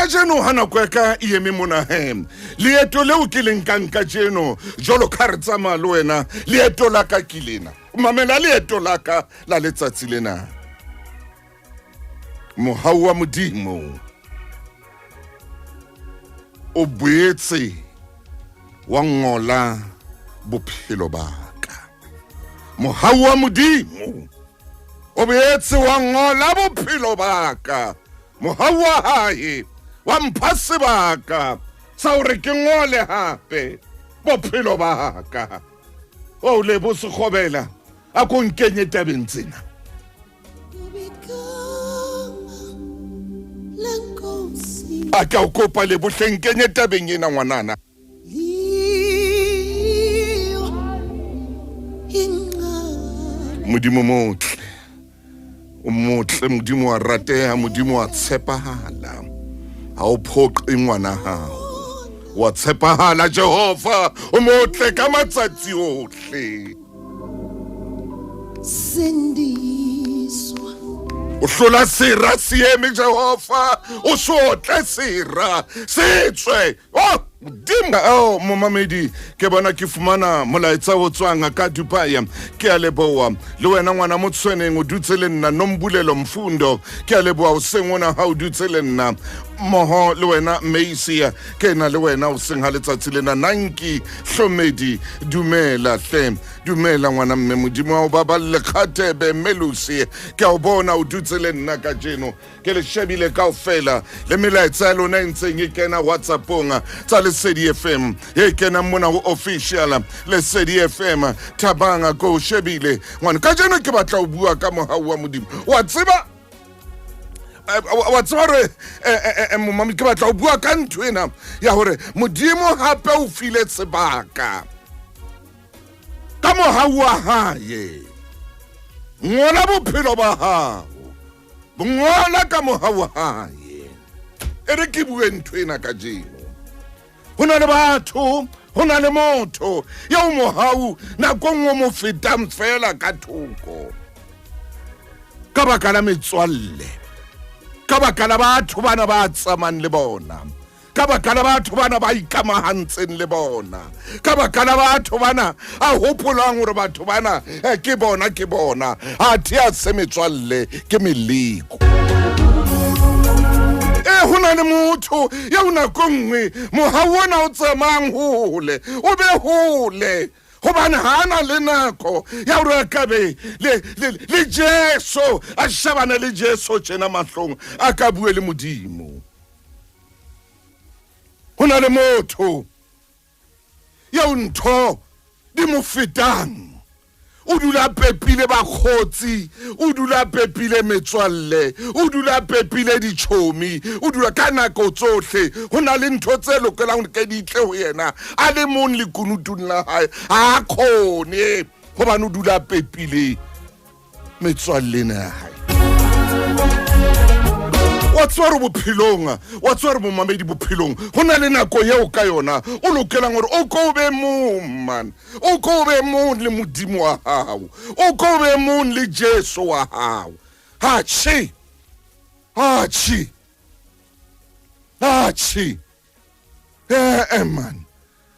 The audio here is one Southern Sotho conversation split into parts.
Kajeno ha nako ya ka e eme mona he, leeto leo ke le nkang kajeno jwalo ka re tsamaya le wena, leeto la ka ke lena. Mamela leeto la ka la letsatsi lena. Mohau wa Modimo o boetse wa ngola bophelo ba ka. Mohau wa Modimo o boetse wa ngola bophelo ba ka. Mohau wa hae wa mpha sebaka sa hore ke ngole hape bophelo ba ka. O lebo sekgobela a ko nkenye tabeng tsena. A ka o kopa lebohleng kenye tabeng ena ngwanana. Modimo motle, o motle, Modimo wa rateha, Modimo wa tshepahala. Ha o phoqe ngwana hao. Wa tshepahala Jehova, o motle ka matsatsi ohle. Sindiswa. O hlola sera se eme Jehova, o se otle sera se tswe. Oh, Modimo. Oh, momamedi, ke bona ke fumana molaetsa o tswang ka Dubai. Ke a leboha. Le wena ngwana motshweneng o dutse le nna Nombulelo Mfundo. Ke a leboha o seng ona ha o dutse le nna. Mmoho le wena Macy, ke na le wena o seng ha letsatsi lena. Nanki Hlomedi, dumela hle. Dumela ngwana mme, Modimo wa o baballe. Kgatebe Melusi, ke a o bona o dutse le nna kajeno. Ke le shebile kaofela le melaetsa ya lona e ntseng e kena WhatsAppong tsa Lesedi FM e kenang mona ho official Lesedi FM. Thabang ko o shebile ngwana kajeno, ke batla ho bua ka mohau wa Modimo. Wa tseba wa tseba hore momami, ke batla ho bua ka ntho ena ya hore Modimo hape o file sebaka ka mohau wa hae. Ngola bophelo ba hao, ngola ka mohau wa hae. E re ke bue ntho ena kajeno. Ho na le batho, ho na le motho eo mohau nakong o mo fetang fela ka thoko ka baka la metswalle, ka baka la batho bana ba tsamayang le bona, ka baka la batho bana ba ikamahantseng le bona, ka baka la batho bana a hopolang hore batho bana ke bona, ke bona. Athe a se metswalle, ke meleko. E ho na le motho eo nako nngwe mohau ona o tsamayang hole, o be hole, hobane ha a na le nako ya hore a ka be le Jesu, a shebane le Jesu tjena mahlong, a ka bue le Modimo. Ho na le motho eo ntho di mo fetang, o dula pepile bakgotsi, o dula pepile metswalle, o dula pepile ditjhomi, o dula ka nako tsohle ho na le ntho tse lokelang hore ke di tle ho yena a le mong lekunutung la hae, ha a kgone hobane o dula pepile metswalle ena ya hae. Wa tseba hore bophelong, wa tseba hore momamedi, bophelong ho na le nako eo ka yona o lokelang hore o ko be mong, man, o ko be mong le Modimo wa hao, o ko be mong le Jesu wa hao. Atjhe, atjhe, atjhe, ee man,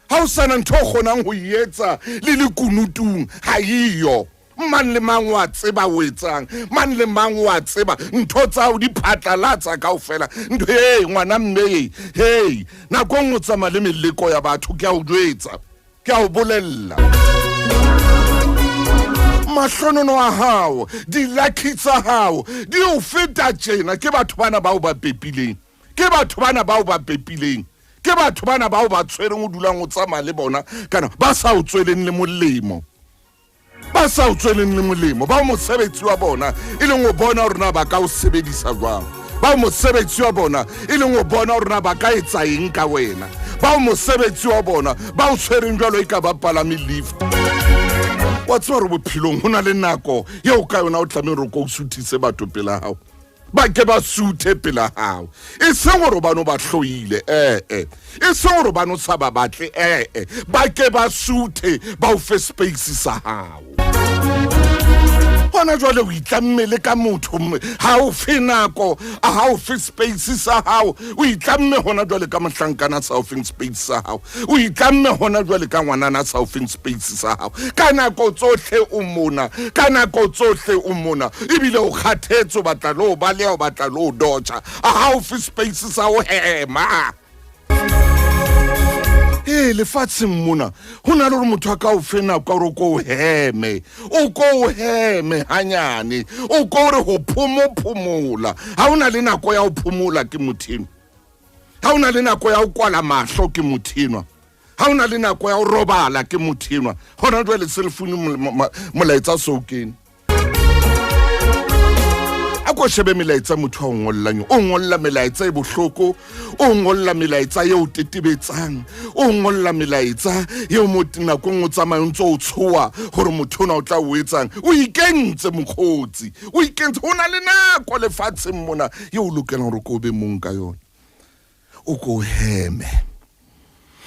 ha o sana ntho o kgonang ho e etsa le lekunutung, ha eyo. Mang le mang wa tseba o etsang, mang le mang wa tseba ntho tsa hao di phatlalatsa kaofela. Ntho e ngwana mme, hey, nako nngwe o tsamaya le meleko ya batho, ke a o jwetsa, ke a o bolella. Mahlonono a hao, di-lucky tsa hao di o feta tjena. Ke batho bana bao ba pepileng, ke batho bana bao ba pepileng, ke batho bana bao ba tshwereng o dulang o tsamaya le bona, kana ba sa o tsweleng le molemo, ba sa o tsweleng le molemo, bao mosebetsi wa bona e leng ho bona hore na ba ka o sebedisa jwang, bao mosebetsi wa bona e leng ho bona hore na ba ka etsa eng ka wena, bao mosebetsi wa bona ba o tshwereng jwalo e ka ba palame lift. Wa tseba hore bophelong ho na le nako eo ka yona o tlamehile hore o ko o suthise batho pela hao, ba ke ba suthe pela hao, e seng hore hobane o ba hloile, ee, e seng hore hobane o sa ba batle, ee, ba ke ba suthe, ba o fe space sa hao. Wa Gona jwale o itlamme le ka motho, ha o fe nako, ha o fe space sa hao. O itlamme hona jwale ka mohlankana sa o feng space sa hao. O itlamme hona jwale ka ngwanana sa o feng space sa hao. Ka nako tsohle o mona, ka nako tsohle o mona, ebile o kgathetse, o batla le o baleha, o batla le o dotjha. A ha o fe space sa ho hema. Ee, lefatsheng mona go na le gore motho a ka o fe nako gore o ko o heme, o ko o heme hanyane, o ko re go phomophomola. Ga o na le nako ya go phomola ke motho enwa, ga o na le nako ya go kwala mahlo ke motho enwa, ga o na le nako ya go robala ke motho enwa. Gona jwale cellphone molaetsa se o kene. A ko shebe melaetsa motho a o ngollang, o ngolla melaetsa e bohloko, o ngolla melaetsa e o tetebetsang, o ngolla melaetsa eo mo nakong o tsamaya o ntse o tshoa gore motho ona o tla o etsang. O ikentse mokgotsi, o ikentse. Ho na le nako lefatsheng mona eo o lokelang gore ko o be mong ka yona. O ko heme,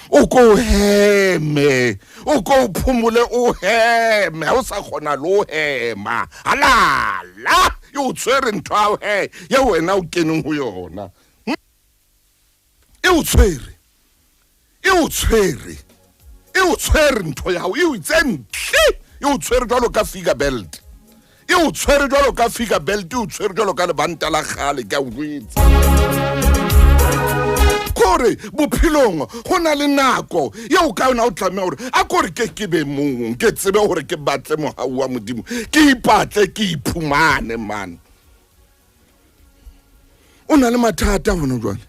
o ko heme, o ko o phomole, o heme. Ha o sa kgona le o hema, halala e o tshwere ntho ya he ye wena o keneng ho yona. E o tshwere, e o tshwere, e o tshwere ntho ya hao, e o itse ntle, e o tshwere jwalo ka figure belt, e o tshwere jwalo ka figure belt, e o tshwere jwalo ka lebanta la kgale. Ke a o jwetsa kore bophelong go na le nako yeo ka yona o tlameha gore a kore ke ke be mong, ke tsebe gore ke batle mohau wa Modimo, ke ipatle, ke iphumane. Man, o na le mathata gona jwale,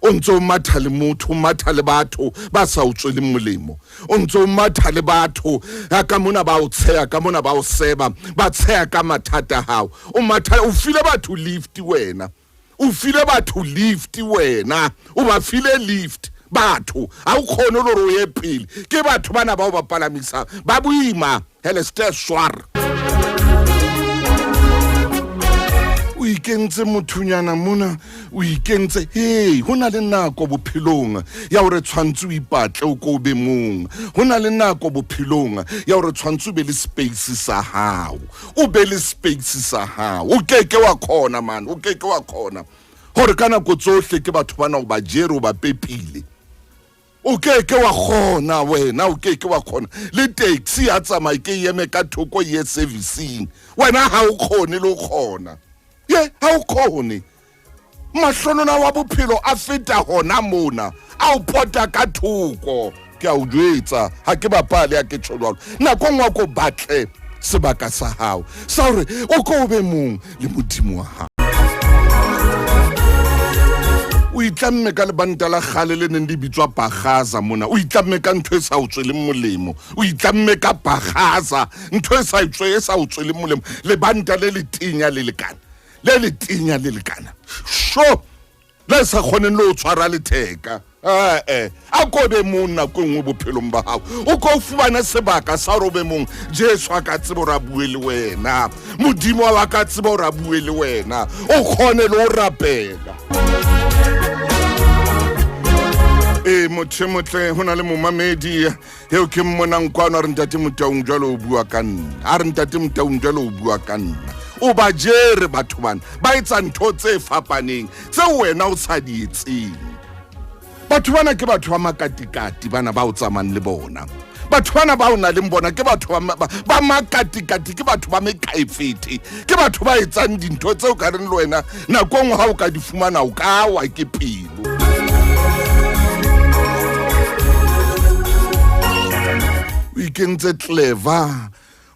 o ntse o matha le motho, o matha le batho ba sa o tsweleng molemo, o ntse o matha le batho ka mona ba o tsheya, ka mona ba o seba, ba tsheya ka mathata hao. O matha, o file batho lift wena, o file batho lift wena, o ba file lift batho, ha o kgone le hore o ye pele. Ke batho bana bao ba palamisang ba boima. Hele ste swar, o ikentse mothunyana mona, o ikentse. Hei, go na le nako bophelong ya gore tshwanetse o ipatle, o ko o be mong. Go na le nako bophelong ya gore tshwanetse o be le space sa gago, o be le space sa gago. O keke wa kgona, man, o keke wa kgona gore ka nako tsohle ke batho bana o ba jere, o ba pepile. O ke ke wa kgona wena, o ke ke wa kgona. Le taxi ya tsamaye ke eme ka thoko ye servicing, wena ha o kgone le o kgona ye, ha o kgone. Mahlonona wa bophelo a feta hona mona, a o pota ka thoko. Ke a o jwetsa, ha ke bapale, ha ke tjho jwalo. Nako nngwe ko batle sebaka sa hao sa hore o ko o be mong le Modimo wa hao. O itlamme ka lebanta la kgale le neng le bitswa bagaza mona, o itlamme ka ntho e sa o tsweleng molemo, o itlamme ka bagaza, ntho e sa e sa o tsweleng molemo, lebanta le letenya le lekana, le letenya le lekana, sho le sa kgoneng le o tshwara letheka. Ee, a ko be mong nako e nngwe bophelong ba gago, o ko o fumane sebaka sa gore o be mong. Jesu a ka tseba gore a bue le wena, Modimo wa ka tseba gore a bue le wena, o kgone le o rapela. Ee, motho e motle, go na le momamedi eo ke mmonang kwano, a re ntate Motaung jalo o bua ka nna, a re ntate Motaung jalo o bua ka nna. O ba jere batho bana ba etsa ntho tse fapaneng tseo wena o sa di etseng. Batho bana ke batho ba makatikati, bana ba o tsamayng le bona, batho bana ba o nang le bona ke batho ba makatikati, ke batho ba mekaefete, ke batho ba etsang dintho tseo ka reng le wena nako nngwe ha o ka di fumana o ka wa ke pelo. O ikentse clever,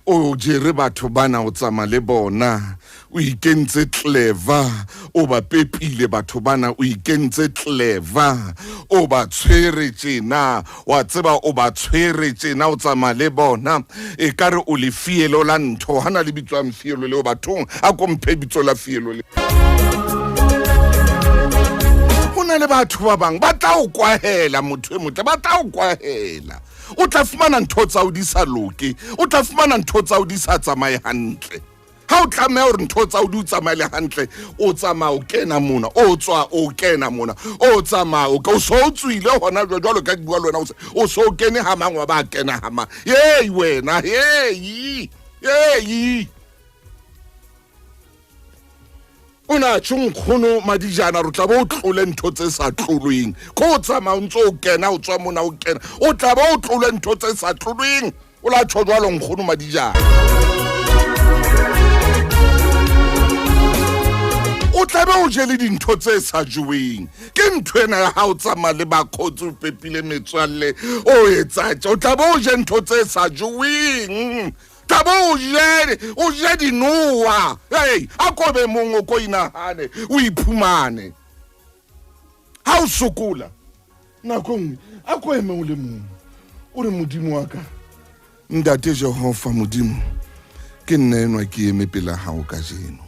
o jere batho bana, o tsamaya le bona, o ikentse clever, o ba pepile batho bana, o ikentse clever, o ba tshwere tjena, wa tseba o ba tshwere tjena, o tsamaya le bona e ka re o le fielo la ntho. Ha na le bitswang fielo leo bathong, a ko mphe bitso la fielo le. Ho na le batho ba bang ba tla o kwahela, motho e motle, ba tla o kwahela. O tla fumana ntho tsa o di sa loke, o tla fumana ntho tsa o di sa tsamaye hantle. Ha o tlameha hore ntho tsa o di o tsamaele hantle, o tsamaya o kena mona, o tswa o kena mona, o tsamaya o o so o tswile hona jwalo ka ke bua le wena, o so o kene ha mang wa ba kena ha mang. Ei wena, ei, ei. O ne a tjho nkgono Madijana re tla bo o tlole ntho tse sa tlolweng. Ko o tsamaya o ntse o kena o tswa mona o kena o tla bo o tlole ntho tse sa tlolweng. O la tjho jwalo nkgono Madijana. O tlabe o je le dintho tse sa jeweng. Ke ntho ena ya ha o tsamaya le bakgotsi o pepile metswalle o etsa tje. O tlabe o je ntho tse sa jeweng. Tlabe o je o je dinowa. Hey, a ko be mong o ko inahane o iphumane. Ha o sokola nako nngwe a ko eme o le mong o re modimo wa ka ntate Jehova modimo ke nna enwa ke eme pela hao kajeno.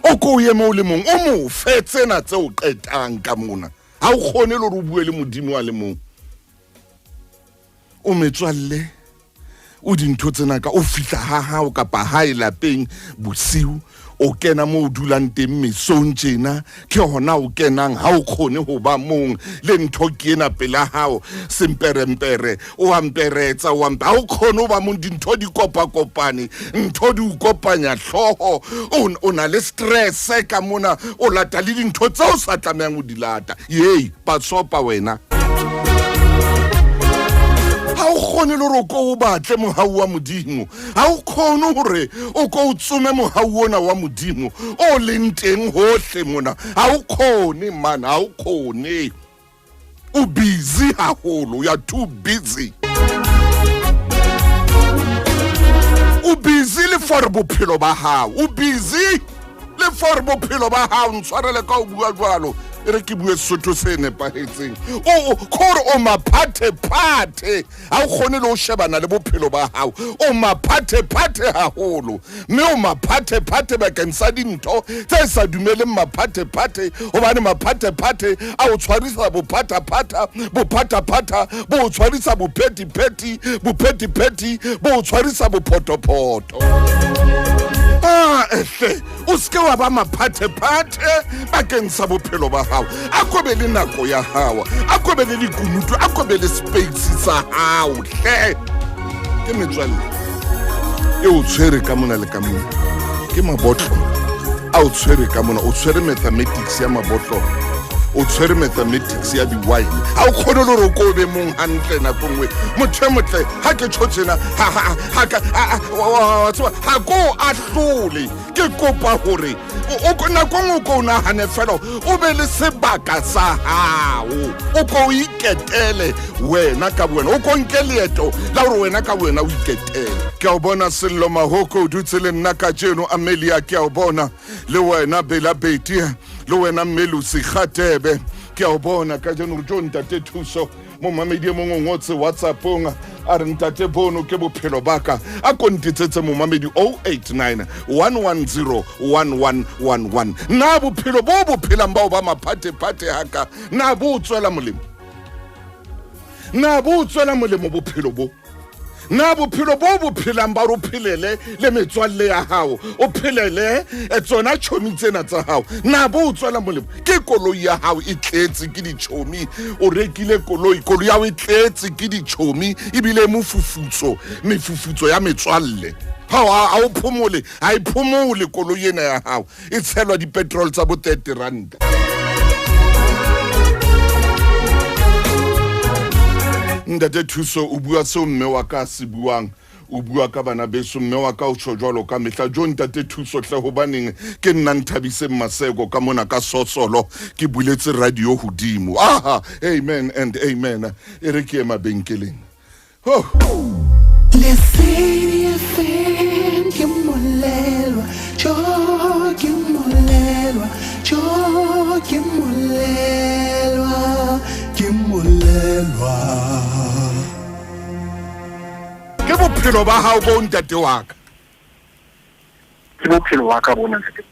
O ko o eme o le mong o mo fe tsena tse o qetang ka mona. Ha o kgone le hore o bue le modimo a le mong. O metswalle o dintho tsena ka o fihla ha hao kapa hae lapeng bosiu o kena mo o dulang teng mesong tjena ke hona o kenang ha o kgone ho ba mong le ntho ke ena pela hao semperempere o amperetsa o ampe ha o kgone ho ba mong dintho di kopakopane ntho di o kopanya hlooho o na le stress ka mona o lata le dintho tseo sa tlamehang o di lata yei patsopa wena ha o kgone le gore o ko o batle mohau wa modimo ha o kgone gore o ko o tsome mohau ona wa modimo o leng teng hohle mona ha o kgone man ha o kgone o busy haholo you are too busy o busy le for bophelo ba hao o busy le for bophelo ba hao ntshwarele ka o bua jwalo e re ke bue sesotho se nepahetseng o kore o maphathephathe ha o kgone le ho shebana le bophelo ba hao o maphathephathe haholo mme o maphathephathe bakeng sa dintho tse sa dumeleng maphathephathe hobane maphathephathe a o tshwarisa bophathaphatha bophathaphatha bo o tshwarisa bophethiphethi bophethiphethi bo o tshwarisa bophotophotho ah ehle o seke wa ba maphathephathe bakeng sa bophelo ba gago a ko be le nako ya gago a ko be le lekunutu a ko be le space sa gago hle ke metswalle e o tshwere ka mona le ka mona ke mabotlolo a o tshwere ka mona o tshwere mathematics ya mabotlolo o tshwere mathematics ya di-wine ga o kgone le gore o ko o be mong gantle nako nngwe motho e motle ga ke tsho tsena ga ko o ahlole ke kopa gore nako nngwe o ko o nagane fela o be le sebaka sa gago o ko o iketele wena ka wena o ko nke leeto la gore wena ka wena o iketele ke a o bona sello mahoko o dutse le nna kajeno amelia ke a o bona le wena bela beti le wena mmelusi kgatebe ke a o bona kajeno re jo ntate thuso momamedi e mongwe o ngotse whatsappong a re ntate bono ke bophelo baka a kontetsetse momamedi 089 110 1111 na bophelo bo bo phelang bao ba maphathephathe haka na bo o tswela molemo na bo o tswela molemo bophelo bo na bophelo bo bo phelang ba re o phelele le metswalle ya gago o phelele eh, tsona tšhomi tsena tsa gago na bo o tswela molemo ke koloi ya gago e tletse ke ditšhomi o rekile koloi koloi ya gago e tletse ke ditšhomi ebile mofufutso mefufutso ya metswalle ga o phomole ga e phomole koloi ena ya gago e tshelwa di-petrol tsa bo 30 ranta ntate thuso o bua seo mme wa ka se buang o bua ka bana beso mme wa ka o tsho jwalo ka mehla jo ntate thuso hle hobaneng ke nna nthabiseng maseko ka mona ka sosolo ke buletse radio hodimo aha amen and amen e re ke ye mabenkeleng ho Lesedi FM ke molelwa, jo ke molelwa, jo ke molelwa, ke molelwa. Ke bophelo ba hao bo ntate wa ka. Ke bophelo wa ka bona ntate.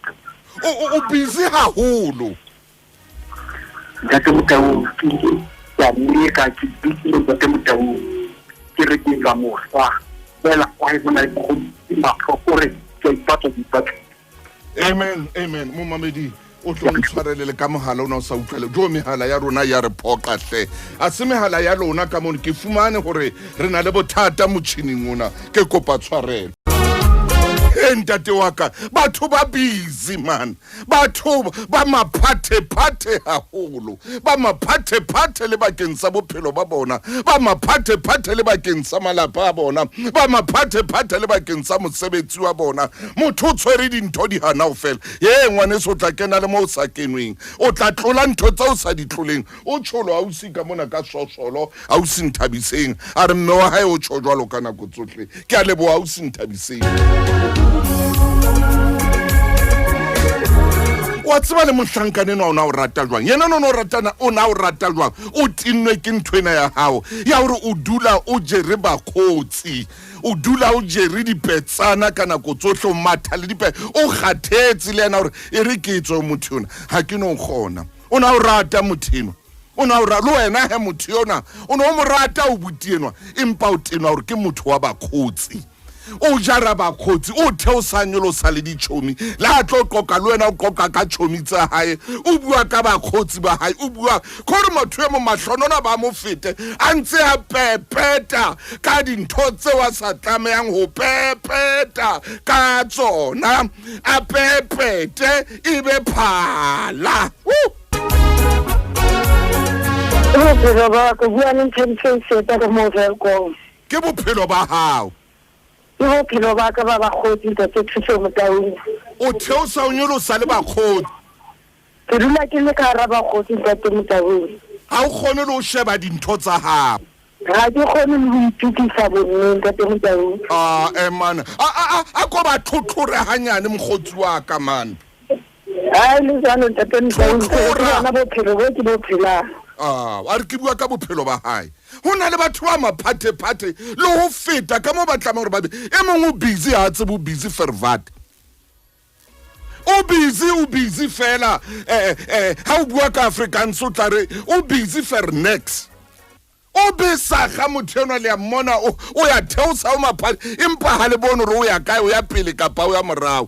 O busy haholo. Ntate Motaung ke ke a leka ke dikile ntate Motaung ke re ke tswa moswa fela wa e bona go matlho gore ke a ipatla ke ipatla amen amen momamedi o tlo ntshwarele le ka mogala o ne o sa utlwele jo megala ya rona ya re phoqa hle a se megala ya lona ka mono ke fumane gore re na le bothata motšhining ona ke kopa tshwarelo E ntate wa ka, batho ba busy man, batho ba maphathephathe haholo, ba maphathephathe le bakeng sa bophelo ba bona, ba maphathephathe le bakeng sa malapa a bona, ba maphathephathe le bakeng sa mosebetsi wa bona. Motho o tshwere dintho di hana ho fela. Ye ngwaneso, o tla kena le mo o sa kenweng, o tla tlola ntho tse o sa di tloleng. O tjholo ausi ka mona ka sosolo, ausi Nthabiseng a re mme wa hae o tjho jwalo ka nako tsohle. Ke a leboha ausi Nthabiseng. Wa tseba le mohlankane enwa o na o rata jwang? Yena no no ratana, o na o rata jwang? O tinnwe ke ntho ena ya hao ya hore o dula o jere bakgotsi, o dula o jere dipetsana ka nako tsohle, o matha le dipe, o kgathetse le yena hore e re ke tswe motho yona, ha ke no kgona. O na o rata motho enwa, o na o ra le wena he motho yona o ne o mo rata o buti enwa, empa o tenwa hore ke motho wa bakgotsi, o jara bakgotsi, o theosa nyolosa le ditjhomi, le ha tlo qoqa le wena o qoqa ka tjhomi tsa hae, o bua ka bakgotsi ba hae, o bua kore motho e mong mahlonona ba mo fete a ntse a pepeta ka dintho tseo a sa tlamehang ho pepeta ka tsona, a pepete e be phala. Ke bophelo ba ka, bua le Nthabiseng Seeta ka mo Welkom. Ke bophelo ba hao. Ke bophelo ba ka ba bakgotsi ntate Thuso Motaung. O theosa o nyolosa le bakgotsi. Ke dula ke le ka hara bakgotsi ntate Motaung. Ha o kgone le ho sheba dintho tsa hao. Ga ke kgone le go itukisa bonneng ntate Motaung. Ah, eh man. A a a a ko ba tlhotlhore hanyane mokgotsi wa ka man. Ai le jalo ntate Motaung, ke Tlhotlhora. bona bophelo bo ke bo phelang. Ah, a re ke bua ka bophelo ba hae. Ho na le batho ba maphathephathe le ho feta ka mo ba tlamehang hore ba be. E mong o busy ha a tsebe o busy vervat. O busy, o busy fela. Eh, eh, ha o bua ka Afrikaans o tla re o busy fer niks. O besa ga motho enwa le a mmona o, o ya theosa o maphathe, empa ha le bone hore o ya kae, o ya pele kapa o ya morao.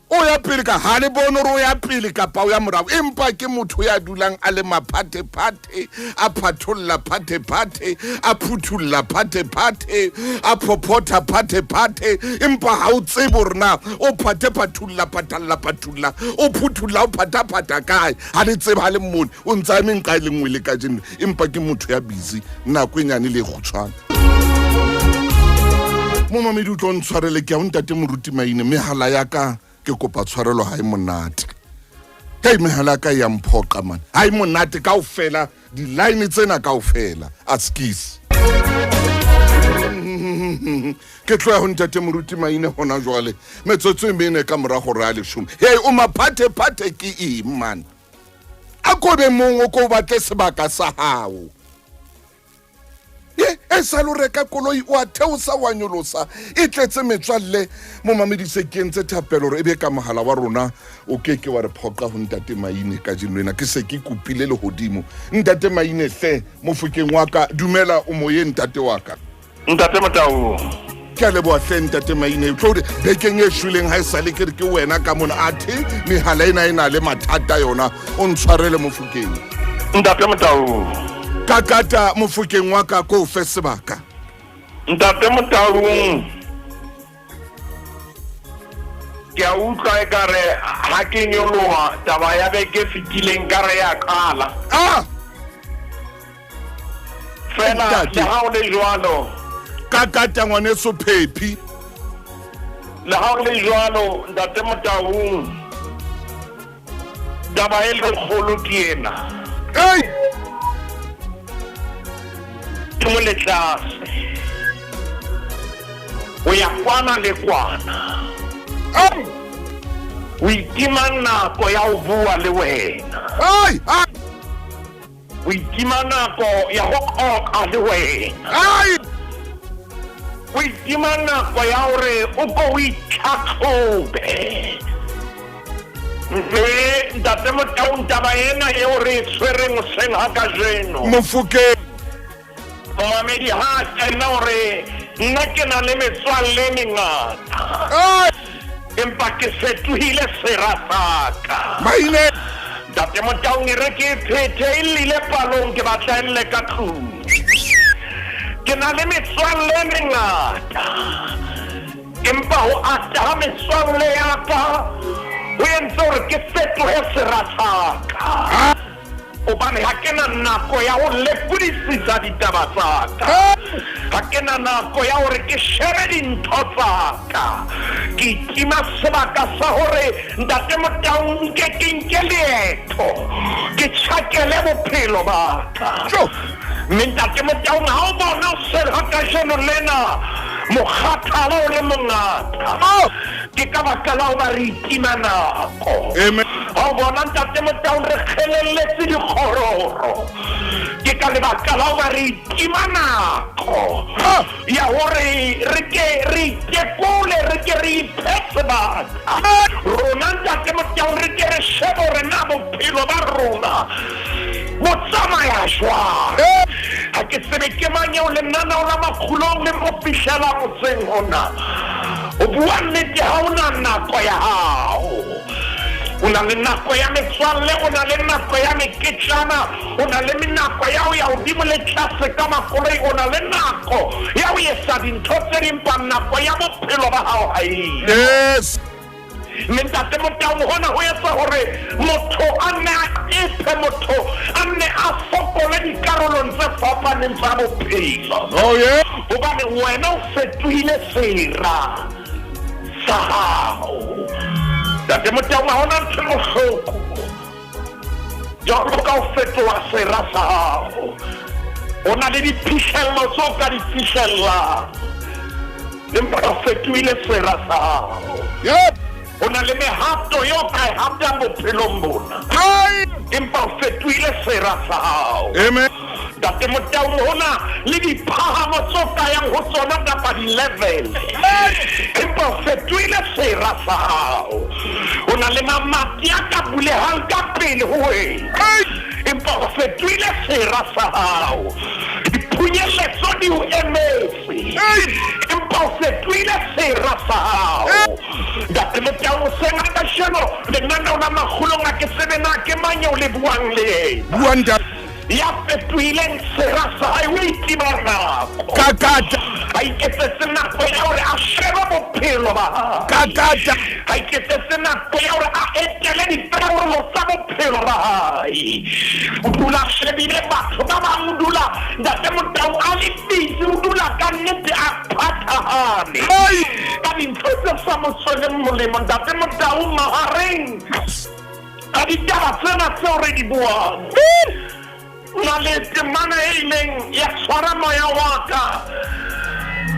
O ya pele ka ha le bone hore o ya pele kapa o ya morao, empa ke motho ya dulang a le maphathephathe, a phatholla phathephathe, a phuthulla phathephathe, a phophotha phathephathe, empa ha o tsebe hore na o phathephathulla phathalla phathulla, o phuthulla o phathaphatha kae, ha le tsebe ha le mmone, o ntse a eme nqa e le nngwe le kajeno, empa ke motho ya busy nako e nyane le e kgutshwane. Momamedi o tlo ntshwarele, ke ya o ntate Moruti Maine, mehala ya ka ke kopa tshwarelo ha e monate. Hei, mehala ya ka e ya mphoqa man, ha e monate kaofela, di-line tsena kaofela, askis. Ke tloya ho ntate Moruti Maine hona jwale, metsotso e mene ka mora hora ya leshome. Hei, o maphathephathe ke eng man? A ko be mong, o ko o batle sebaka sa hao. Ye, e sa lo reka koloi, o a theosa, wa nyolosa, e tletse metswalle. Momamedi, se ke entse thapelo hore e be ka mohala wa rona o ke ke wa re phoqa ho ntate Maine kajeno ena. Ke se ke kopile lehodimo. Ntate Maine hle, mofokeng wa ka, dumela o moyeng ntate wa ka. Ntate Motaung. Ke a leboha hle ntate Maine. Tlo re bekeng e shweleng ha e sale ke re ke wena ka mona, athe mehala ena e na le mathata yona. O ntshwarele mofokeng. Ntate Motaung. Ka kata mofokeng wa ka ko fe sebaka. Ntate Motaung. Ke a utlwa e ka re ha ke nyoloha taba ya beke fetileng ka re ya qala. Ah! Fela Ntate. le ha o le jwalo. Ka kata ngwaneso Phephi. Le ha o le jwalo ntate Motaung. Taba e le kgolo ke ena. Ei! Ke mo letlase. O ya kwana le kwana. Ei! O itima nako ya ho bua le wena. Ei! Ai! O itima nako ya ho qoqa le wena. Ai! O itima nako ya hore o ko o itlhatlhobe. Mme ntate Motaung, taba ena eo re e tshwereng hoseng ha kajeno. Mofokeng. Momamedi ha a kena hore nna ke na le metswalle e mengata. Ai! Empa ke fetohile sera sa ka. Maine. Ntate Motaung, e re ke e phethe e llile palong, ke batla e lle ka tlung. Ke na le metswalle e mengata. Empa ho ata ha metswalle ya ka ho entse hore ke fetohe sera sa ka. Hobane ha ke na nako ya ho lekodisisa ditaba tsa ka. Ha ke na nako ya hore ke shebe dintho tsa ka. Ke itima sebaka sa hore Ntate Motaung nke ke nke leeto ke tjhakele bophelo ba ka. Mme Ntate Motaung ha o bona o sega kajeno lena mokgathala o le mongata, ke ka baka la hoba re itima nako. Ha o bona Ntate Motaung re kgelelletse dikgororo, ke ka lebaka la hoba re itima nako ya hore re ke re itekole, re ke re iphe sebaka. Rona Ntate Motaung re ke re shebe hore na bophelo ba rona bo tsamaya jwang. Ha ke tsebe ke mang eo lenaneo la Makgulong le mo fihlelang hoseng hona. Ho bua nnete ha o na nako ya hao. O na le nako ya metswalle, o na le nako ya meketjana, o na le nako ya ho ya hodimo le tlase ka makoloi, o na le nako ya ho etsa dintho tse ding, empa nako ya bophelo ba hao ha eyo. Yes. Mme Ntate Motaung, hona ho etsa hore motho a nne a iphe, motho a nne a fokole dikarolong tse fapaneng tsa bophelo. Oh yeah. Hobane wena o fetohile sera sa hao. Ntate Motaung, ha hona ntho e bohloko jwalo ka ho fetoha sera sa hao. O na le diphihlello tse o ka di fihlellang, empa o fetohile sera sa hao. Yep. O na le mehato eo o ka e hatang bophelong bona, empa o fetohile sera sa hao. Amen. Ntate Motaung, ho na le diphahamo tse o ka yang ho tsona kapa di-level, empa o fetohile sera sa hao. O na le mamati a ka bulehang ka pele ho wena, empa o fetohile sera sa hao. Diphunyelletso di o emetse, empa o fetohile sera sa hao. Ntate Motaung, hoseng ha kasheno lenaneo la Makgulong ha ke tsebe na ke mang eo le buang le yena. Bua ntate. Ya fetohileng sera sa hae o itima nako. Kakata. Ha iketsetse nako ya hore a shebe bophelo ba hae. Kakata. Ha iketsetse nako ya hore a etele dikarolo tsa bophelo ba hae. O dula a shebile batho ba bang, o dula Ntate Motau a le busy, o dula ka nnete a phathahane ka dintho tse sa mo tsweleng molemo. Ntate Motau mahareng a ditaba tsena tseo re di buang, na le temana e ileng ya tshwara moya wa ka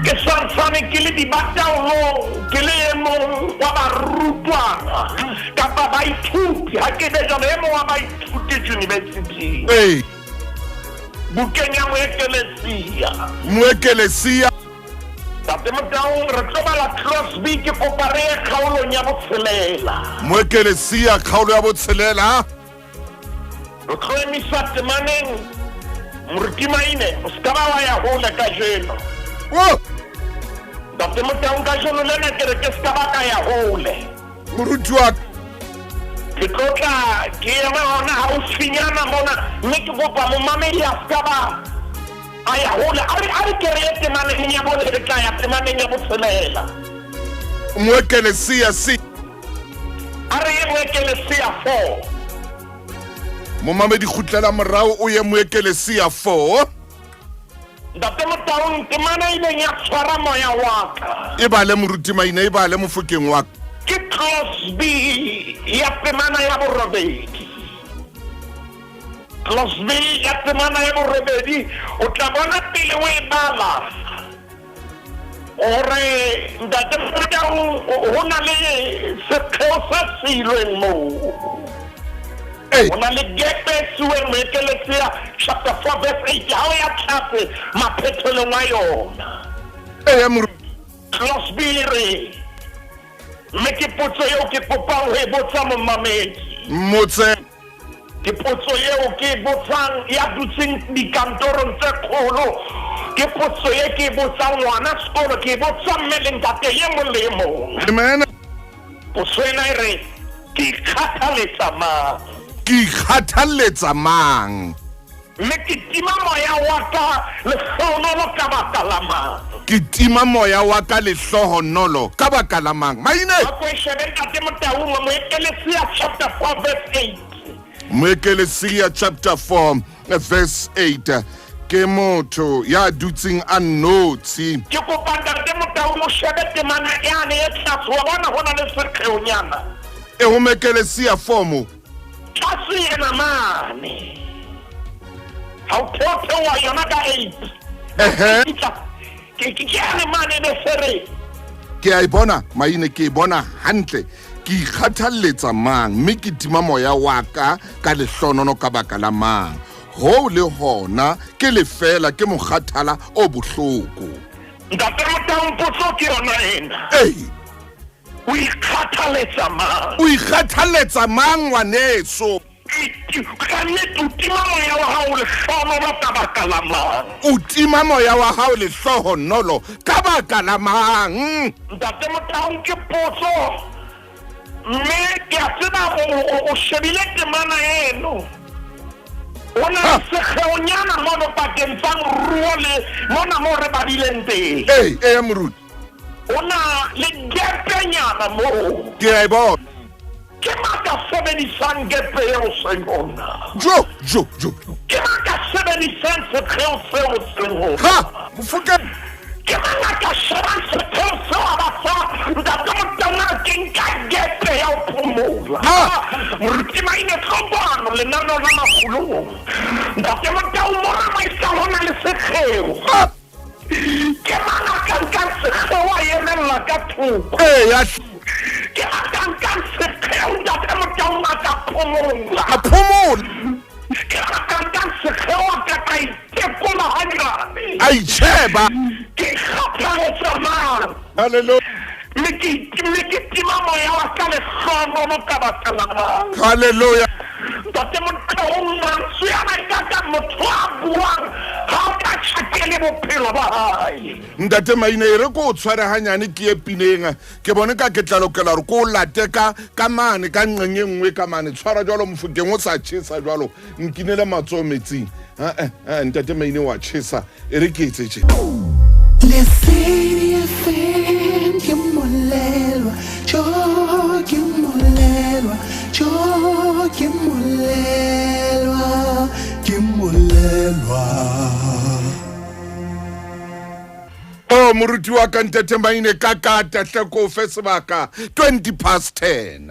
ke santsane ke le dibataolong, ke le e mong wa barutwana kapa baithuti, ha ke be jalo, e mong wa baithuti university. Ee. Bukeng ya Moekelesia. Moekelesia. Tate Motaung, re tlo bala Crosby, ke kopa re ye kgaolong ya botshelela. Moekelesia, kgaolo ya botshelela. Re tlo emisa temaneng, Moruti Maine, o se ka ba wa ya hole kajeno. Oh! Ntate Motaung, kajeno lena ke re ke se ka ba ka ya hole. Moruti wa ka. Ke tlo tla ke ema hona haufinyana mona, mme ke kopa momamedi a se ka ba a ya hole. A re, a re ke re ye temaneng ya bone, re tla ya temaneng ya botshelela. Moekelesia si. A re ye Moekelesia 4. Momamedi kgutlela morao o ye Moekelesia 4. Ntate Motaung, temana e ileng ya tshwara moya wa ka. E bale Moruti Maina, e bale mofokeng wa ka. Ke Clause B ya temana ya borobedi. Clause B ya temana ya borobedi, o tla bona pele o e bala gore Ntate Motaung ho na le sekgeo se siilweng moo. Ee. Ho na le gepe e siuweng Moekelesia chapter 4 verse 8 ha o ya tlase maphethelong a yona. Ee, Moruti. Clause B e re, mme ke potso eo ke kopang ho e botsa momamedi. Mmotse. Ke potso eo ke e botsang ya dutseng dikantorong tse kgolo. Ke potso e ke e botsang ngwana sekolo, ke e botsa mme le ntate e mong le e mong. Amen. Potso ena e re, Ke ikgathaletsa mang? Ke ikgathaletsa mang? Mme ke tima moya wa ka lehlohonolo ka baka la mang? Ke tima moya wa ka lehlohonolo ka baka la mang? Maine! A ko e shebe Ntate Motaung, Moekelesia chapter 4 verse 8. Moekelesia chapter 4 verse 8. Ke motho ya dutseng a nnotshi. Ke kopa Ntate Motaung o shebe temana yane e tlase, wa bona ho na le sekgeonyana. E ho Moekelesia 4 mo. Tlase ena mane. Ha o theotheoha yona ka 8. Ehe. Ke ke yane mane be se re. Ke a e bona maine ke e bona hantle. Ke ikgathalletsa mang mme ke tima moya wa ka ka lehlonono ka baka la mang? Hoo le hona ke lefeela ke mokgathala o bohloko. Ntate Motaung potso ke yona ena. Ee. O ikgathaletsa mang? O ikgathaletsa mang ngwaneso? Ka nnete o tima moya wa hao lehlohonolo ka baka la mang? O tima moya wa hao lehlohonolo ka baka la mang? Ntate Motaung ke potso mme ke a tseba o shebile temana eno. Ho na le sekgeonyana mono pakeng tsa moruo le mona moo re badileng teng. Ee, ee moruti. Ho na le gepenyana moo. Ke a e bona. Ke mang ka sebedisang gepe eo seng ho nna? Jo, jo, jo. Ke mang ka sebedisang sekgeo seo seng ho Ha, Mofokeng. Ke mang a ka shebang sekgeo seo a ba fa Ntate Motaung a re ke nka gepe ya ho phomola? Ha. Moruti Maine tlo kwano lenaneo la makgolong. Ntate Motaung mona maisa ho na le sekgeo. Ha. Ke mang a ka nkang sekgeo a emella ka thoko? Ee, ya. Ke a ka nkang sekgeo Ntate Motaung a ka phomola? A phomola. Ke a ka nkang sekgeo a ka ka itekola hanyane? A itjheba. Ke kgathaletsa mang? Hallelujah. Mme ke mme ke tima moya wa ka lehlohonolo ka baka la mang? Hallelujah. Ntate Motaung mantswe ana e ka ka motho a buang ha o ka tjhakele bophelo ba hae. Ntate Maine e re ko o tshware hanyane ke ye pineng ke bone ka ke tla lokela gore ko o late ka ka mane ka nqeng e nngwe ka mane tshwara jwalo mofokeng o sa tjhesa jwalo nkinele matsoho metsing a a ntate Maine wa tjhesa e re ke etse tje. Lesedi FM ke molelwa, jo ke molelwa, jo ke molelwa, ke molelwa. O moruti wa ka ntate Maine ka kata hle ko fe sebaka 20 past 10.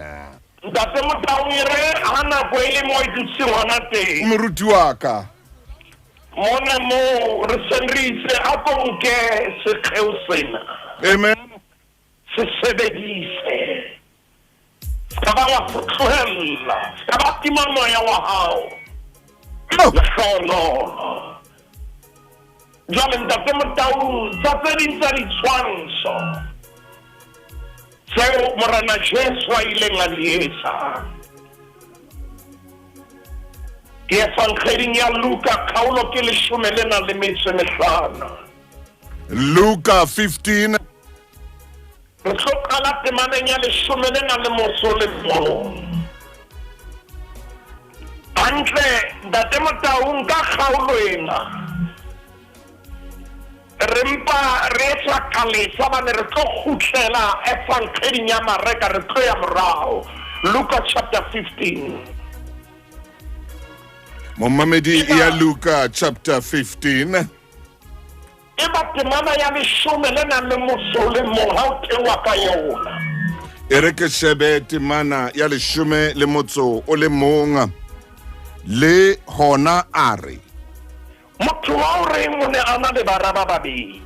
Ntate Motaung e re ha nako e le mo e dutseng hona teng. Moruti wa ka. Mona moo re seng re itse a ko nke sekgeo sena. Amen. Se sebedise. Se ka ba wa se tlohella. Se ka ba tima moya wa hao. Lehlohonolo. Jwale Ntate Motaung tsa tse ding tsa ditshwantsho tseo Morena Jesu a ileng a di etsa. Ke Evangeding ya Luka kgaolo ke leshome le nang le metso e mehlano. Luka 15. Re tlo qala temaneng ya leshome le nang le motso le mong. Hantle Ntate Motaung ka kgaolo ena re mpa re etsa kalesa bane re tlo kgutlela Evangeding ya Mareka re tlo ya morao. Luka chapter 15. Momamedi ya Luka chapter 15. E ba temana ya leshome le nang le motso le mong ha o theoha ka yona. E re ke shebe temana ya leshome le motso o le mong le hona a re. Motho wa o reng o ne a na le bara ba babedi.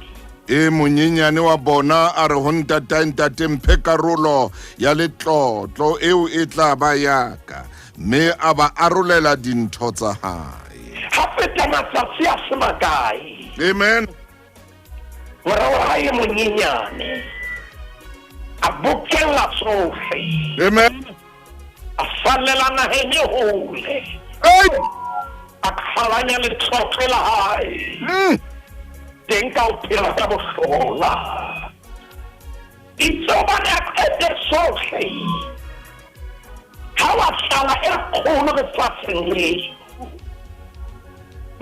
E monyenyane wa bona a re ho ntatae, Ntate, mphe karolo ya letlotlo eo e tla ba ya ka. Mme a ba arolela dintho tsa hae. Ha feta matsatsi a se makae. Amen. Mora wa hae e monyenyane a bokella tsohle. Amen. A fallela naheng e hole. Ei! A qhalanya letlotlo la hae. Teng ka ho phela ka bohlola. Itse hobane a qete sohle, ha wa tlala e kgolo lefatsheng leo.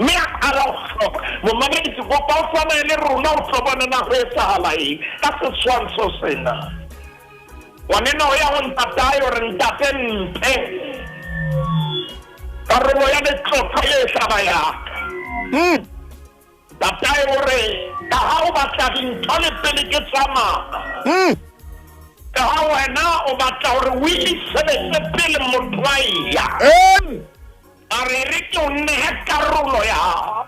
Mme a qala ho hloka. Momamedi, ke kopa o tsamaye le rona o tlo bona na ho etsahala eng ka setshwantsho sena. Ngwanenwa o ya ho ntatae o re, Ntate, mphe karolo ya letlotlo le tla ba ya ka. Ntatae o re, Ka ha o batla dintho le pele ke tsamaya, ka ha wena o batla hore o e sebetse pele motho a eya. A re re ke o nehe karolo ya hao.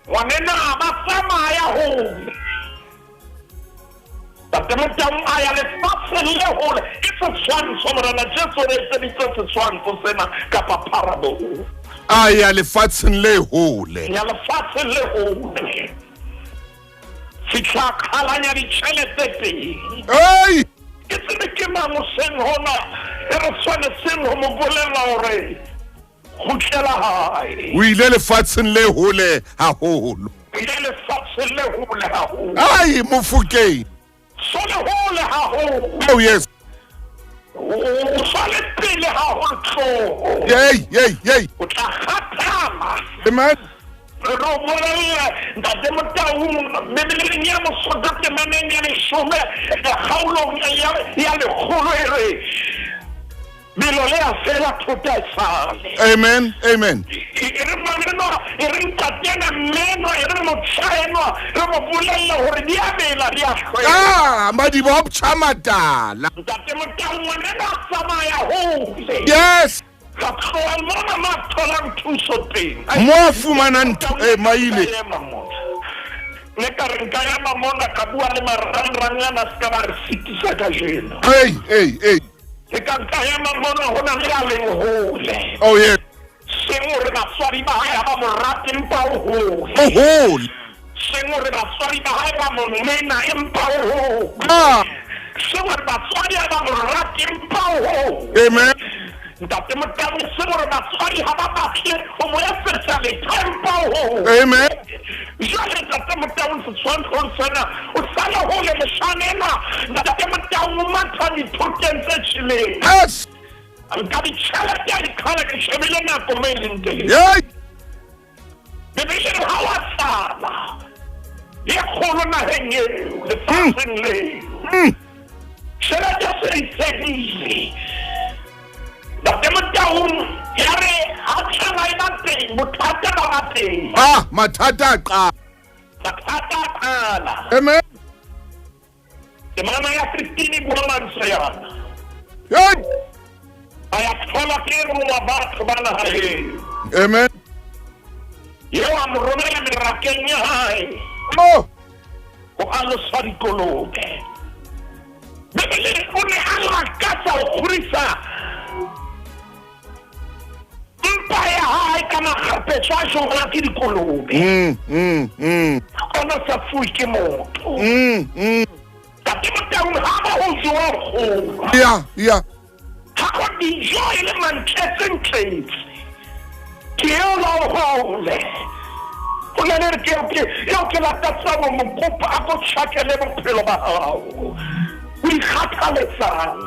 Ngwanenwa ba tsamaya hole. Ntate Motaung a ya lefatsheng le hole. Ke setshwantsho, Morena Jesu o re etseditse setshwantsho sena kapa parable. A ya lefatsheng le hole. Ya lefatsheng le hole. Fihla qhalanya ditjhelete teng. Ei! Ke tsebe ke mang hoseng hona e re tshwanetseng ho mo bolella hore kgutlela hae. O ile lefatsheng le hole haholo. O ile lefatsheng le hole haholo. Ai, Mofokeng. So le hole haholo. Oh yes. O sa le pele haholo tloho. Yey, yey, yey. O tla kgathala. Amen. Re tlo bolella Ntate Motaung Bibeleng ya Mosotho temaneng ya leshome kgaolong ya lekgolo e re Melo le a fela thota e sale. Amen. Amen. E re ngwanenwa, e re ntatena mmenwa, e re motjha enwa, re mo bolelle hore di a bela di a hlwela. Ah, madiba a psha matala. Ntate Motaung ngwanenwa a tsamaya hole. Yes. Ra tloha mona mo a tholang thuso teng. Mo a fumanang maile. Ne ka re nka ema mona ka bua le marangrang ana se ka ba re sitisa kajeno. Ei, ei, ei. Ke ka nka ema mona ho na le ya leng hole. Oh yes. Seng hore batswadi ba hae ha ba mo rate empa o hole. O hole. Seng hore batswadi ba hae ba mo nena empa o hole. Ah. Seng hore batswadi ha ba mo rate empa o hole. Amen. Ntate Motaung, seng hore batswadi ha ba batle ho mo etsetsa letho empa o hole. Amen. Jwale Ntate Motaung setshwantshong sena o sale hole moshana enwa. Ntate Motaung o matha dithoteng tse tjheleng. Yes. Nka ditjhelete a dikgale ke shebile nako mo e leng teng. Yey. Bibele e re ha wa tlala e kgolo naheng eo lefatsheng leo. Tjhelete se e fedile. Ntate Motaung ya re ha tlala e ba teng bothata ba ba teng. Ah, mathata a qala. Mathata a qala. Amen. Temana ya 15 e bua mantswe yana. Hey. A ya thola ke e mong wa batho ba naha eo. Amen. Eo a mo romela merakeng ya hae. Oh. Ho alosa dikolobe. Bibele o ne a lakatsa ho kgorisa mpa ya hae ka makgapetso a jowang ke dikolobe. Ona sa fuwe ke motho. Ntate Motaung ha ba ho jowa kgora. Ya, ya. Ha go dijo e le mantletsentletse. Ke eo la o hole. Ho na le re ke eo ke eo ke lakatsang ho mo kopa a ko tjhakele bophelo ba hao. O ikgathaletsang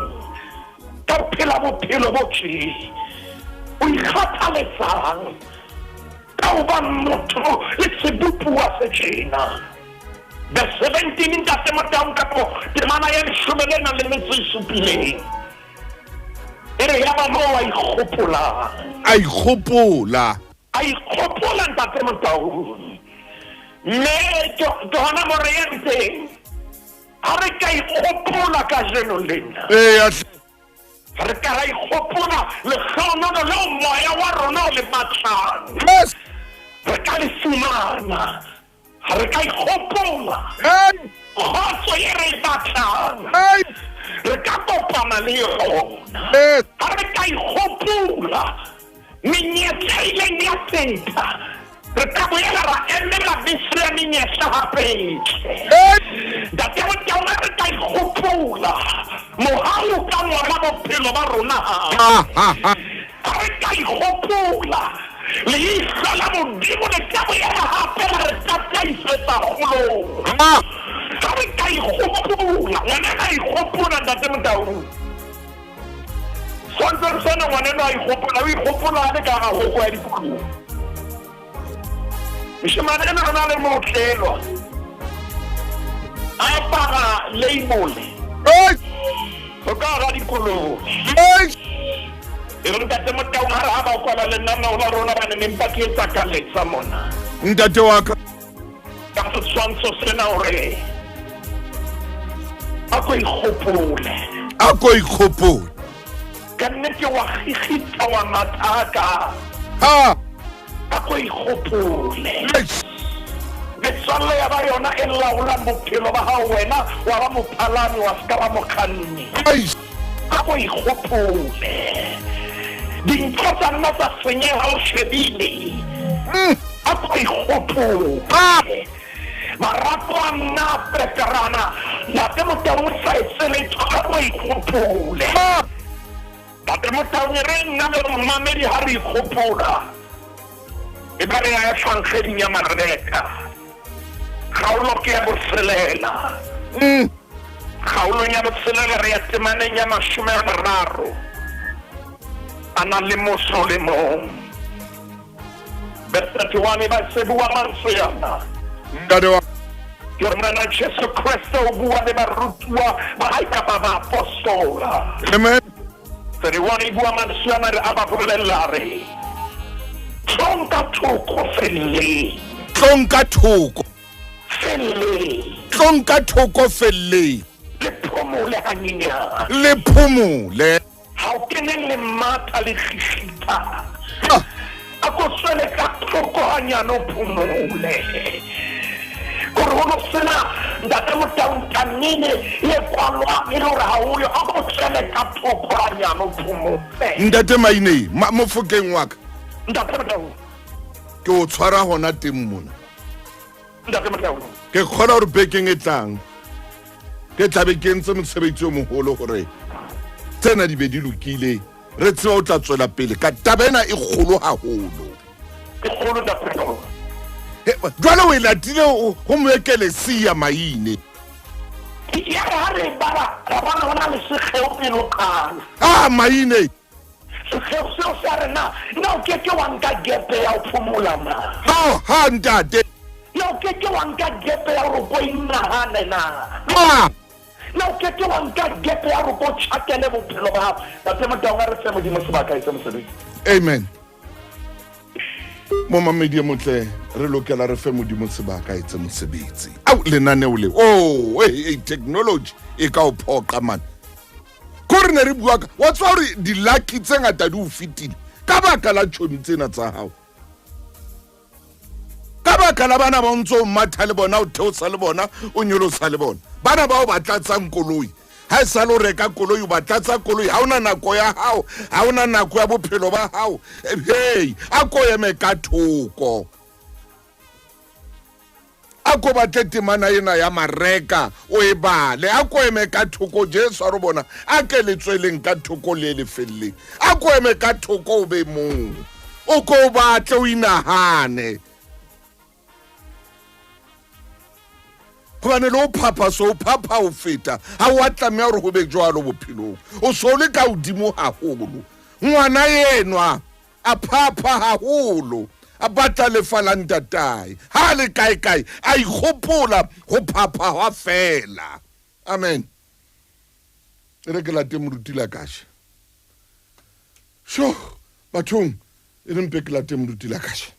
ka ho phela bophelo bo tje? O ikgathaletsang ka ho ba motho le sebopuwa se tjena? Verse 17 Ntate Motaung kapo temana ya leshome le nang le metso e supileng e re ya ba moo a ikgopolang. A ikgopola. A ikgopola Ntate Motaung. Mme ke hona mo re yang teng. Ha re ka ikgopola kajeno lena. Eya. Re ka ra ikgopola lehlohonolo leo moya wa rona o le batlang. Yes. Re ka le fumana. Ha re ka ikgopola kgotso e re e batlang. Re ka kopana le yona. Yes. Ha re ka ikgopola menyetla e ileng ya feta, re ka boela ra emela bese ya menyetla hape e tle. Ntate Motaung, ha re ka ikgopola mohau o ka ngola bophelo ba rona hape. Ha re ka ikgopola leihlo la Modimo le ka boela hape la re tataisetsa kgolong. Ha re ka ikgopola, ngwaneno a ikgopola Ntate Motaung. Swantseng sena ngwaneno a ikgopola, o ikgopola a le ka hara hoko ya dikolobe. Moshemane ena o na le motlelwa. A apara label. Ei! Go ka ga dikoloi. Ei! E re ntate Motaung ha re ha ba kwala lenaneo la rona ba ne ne mpa ke etsa ka letsa mona. Ntate wa ka. Ka setshwantsho sena hore a ko ikgopole. A ko ikgopole. Ka nnete wa gigitha wa mathaka. Ha! A ko ikgopole. Metswalle ya ba yona e laolang bophelo ba gago wena wa ba mophalami wa se ka ba mokganni. A ko ikgopole. Dintho tsa nna tsa senyega o shebile. A ko ikgopole. Marato a nna a peperana Ntate Motaung o sa etse letho. A ko ikgopole. Ntate Motaung e re nna le momamedi ha re ikgopola e ba re ya efangeding ya Mareka kgaolo ke ya botshelela. Kgaolong ya botshelela re ya temaneng ya 30 a na le moso le mong. Verse 31 e ba se bua mantswe ana. Ntate wa Ke re Morena Jesu Kriste o bua le barutuwa ba hae kapa baapostola. Amen. 31 e bua mantswe ana re a ba bolella re tlong ka thoko felleng. Tlong ka thoko. Felleng. Tlong ka thoko felleng. Le phomole hanyenyane. Le phomole. Ha o kene le matha le kgihlitha. A ko tswele ka thoko hanyane o phomole. Kore ho no sena ntate Motaung tamine e kwalwang e le hore ha o yo. A ko tswele ka thoko hanyane o phomole. Ntate Mainei, mofokeng wa ka. Ntate Motaung. Ke o tshwara hona teng mona. Ntate Motaung. Ke kgona hore bekeng e tlang ke tlabe ke entse mosebetsi o moholo hore tsena di be di lokile re tseba o tla tswela pele ka taba ena e kgolo haholo. E kgolo ntate Motaung. Jwale o e latile ho moekelesia Maine. Ya re ha re bala ra bona ho na le sekgeo pele o qala. Ah Maine. Sekgeo seo sa re na na o ke ke wa nka gepe ya ho phomola na? Ha ha ntate. Na o ke ke wa nka gepe ya hore ko inahane na? Ha. Na o ke ke wa nka gepe ya hore ko tjhakele bophelo ba hao? Ntate Motaung a re fe Modimo sebaka e se mosebetsi. Amen. Momamedi e motle re lokela re fe Modimo sebaka etse mosebetsi. Au lenaneo le. Oh, hey, hey, technology e ka o phoqa man. Ko re ne re bua ka wa tswa hore di-lucky tse ngata di o fetile ka baka la tjhomi tsena tsa hao. Ka baka la bana ba o ntso o matha le bona, o theosa le bona, o nyolosa le bona. Bana bao ba tlatsang koloi. Ha e sale o reka koloi, o ba tlatsa koloi. Ha ona nako ya hao, ha ona nako ya bophelo ba hao. Hey, a ko eme ka thoko. A ko batle temana ena ya Mareka o e bale. A ko eme ka thoko Jesu a re bona a ke le tsweleng ka thoko le le felleng. A ko eme ka thoko o be mong. O ko o batle o inahane. Hobane le o phapha so o phapha o feta ha o a tlameha hore ho be jwalo bophelong. O so le ka hodimo haholo. Ngwana enwa a phapha haholo a batla lefa la ntatae. Ha le kae kae a ikgopola ho phapha hwa fela. Amen. E re ke late moruti la kashe. Sho bathong e re mpe ke late moruti la kashe.